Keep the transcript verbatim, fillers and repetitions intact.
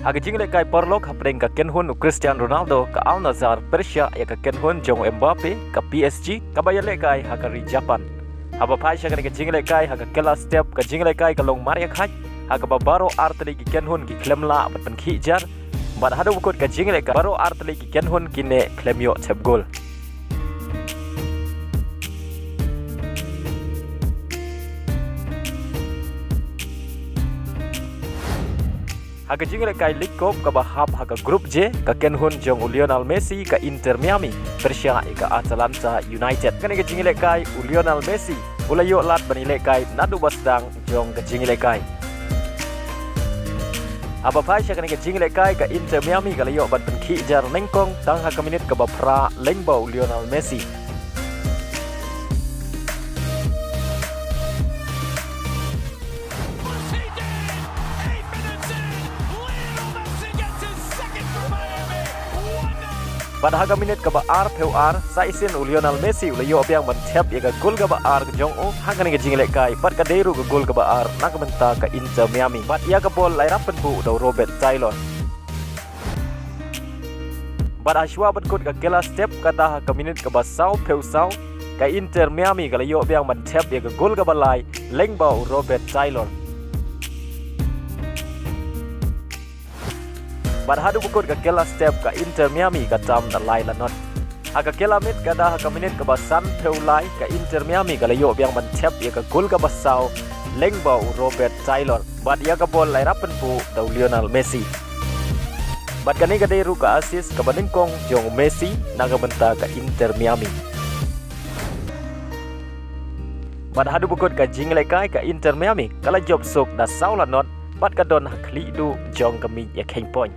Ha ka jinglehkai paralok hapdeng ka kynhun u Cristiano Ronaldo ka Al Nassr pyrshah ïa ka kynhun jong u Mbappe ka P S G kaba ïalehkai ha ka ri Japan. Haba phai sha kane ka jinglehkai ha ka kylla step ka jinglehkai ka long mareh khait ha kaba baroh artylli ki kynhun ki khlem lah ban pynkhih jar. Bad haduh ba kut ka jinglehkai baroh artylli ki kynhun ki neh khlem ïoh thep gol. Ha ka jinglehkai League Cup kaba hap ha ka Group J, ka kynhun jong u Lionel Messi ka Inter Miami pyrshah ïa ka Atalanta United. Kane ka jinglehkai u Lionel Messi u la ïoh lad ban ïalehkai naduh ba sdang jong ka jinglehkai. Haba phai sha kane ka jinglehkai ka Inter Miami ka la ïoh ban pynkhih jar nyngkong tang ha ka minit kaba phra lyngba u Lionel Messi. Bad ha ka minit kaba arphew ar, sa shisien u Lionel Messi u la ïoh biang ban thep ïa ka gol kaba ar ka jong u ha kane ka jinglehkai, bad ka dei ruh ka gol kaba ar na ka bynta ka Inter Miami. Bad ïa ka bol la ïarap pynbuh da u Robert Taylor. Bad ha shuwa ban kut ka kylla step kata ha ka minit kaba sawphew saw, ka Inter Miami ka la ïoh biang ban thep ïa ka gol kaba lai lyngba u Robert Taylor. Bad haduh ba kut ka kylla step ka Inter Miami ka tam da lai lanot. Ha ka kylla miet kata ha ka minit kaba sanphew lai ka Inter Miami ka la ïoh biang ban thep ïa ka gol kaba saw lyngba u Robert Taylor. Bad ïa ka bol la ïarap pynbuh da u Lionel Messi. Bad kane ka dei ruh ka assist kaba nyngkong jong u Messi na ka bynta ka Inter Miami. Bad haduh ba kut ka jinglehkai ka Inter Miami ka la jop suk da saw lanot bad ka don ha khlieh duh jong ka miej ïakheiñ point.